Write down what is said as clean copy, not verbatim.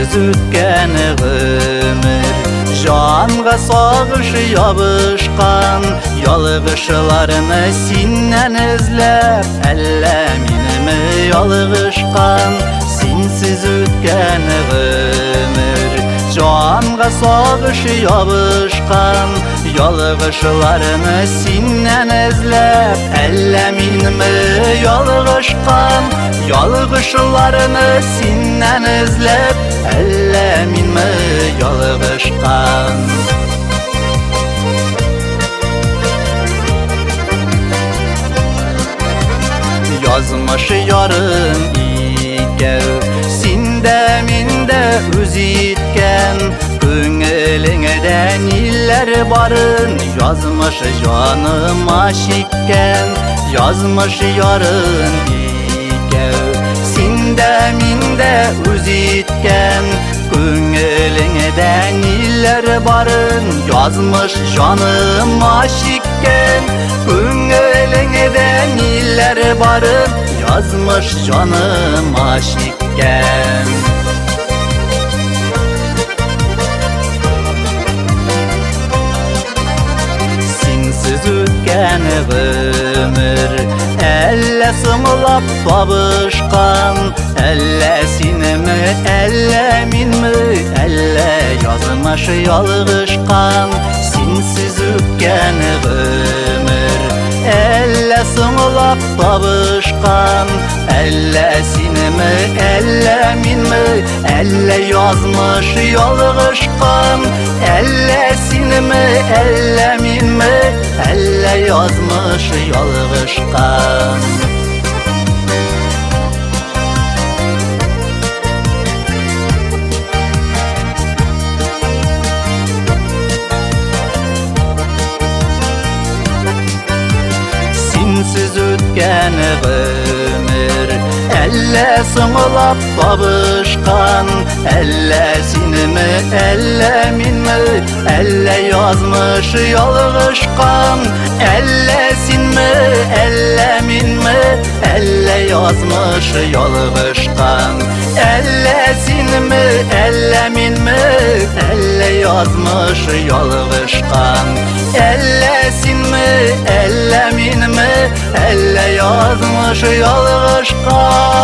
Синсез үткән гомер җанга сагыш ябышкан. Ялгышларны синнән эзләп, әллә минеме ялгышкан? Синсез үткән гомер җанга сагыш ябышкан. Ялгышларны синнән эзләп, әллә минме ялгышкан? Ялгышларны синнән эзләп, әллә минме ялгышкан? Язмыш ярын икәү, син дә, мин дә үз иткән. Күңелеңдә ниләр барын, язмыш җаныма чиккән. Язмыш ярын икәү, син дә, мин дә үз иткән. Күңелеңдә ниләр барын, язмыш җаныма чиккән. Күңелеңдә ниләр барын, язмыш җаныма чиккән. Синсез үткән гомер әллә соңлап табышкан, әллә синеме, әллә минме, әллә язмыш ялгышкан. Синсез үткән гомер әллә соңлап табышкан, әллә синеме, әллә минме, әллә язмыш ялгышкан. Әллә синеме, әллә минме, әллә язмыш ялгышкан. Синсез үткән гомер әллә соңлап табышкан, әллә синеме, әллә минме, әллә язмыш ялгышкан. Әллә синме, әллә минме, әллә язмыш ялгышкан. Әллә синме, әллә минме, әллә язмыш ялгышкан. Әллә синме, әллә минме, әллә язмыш ялгышкан.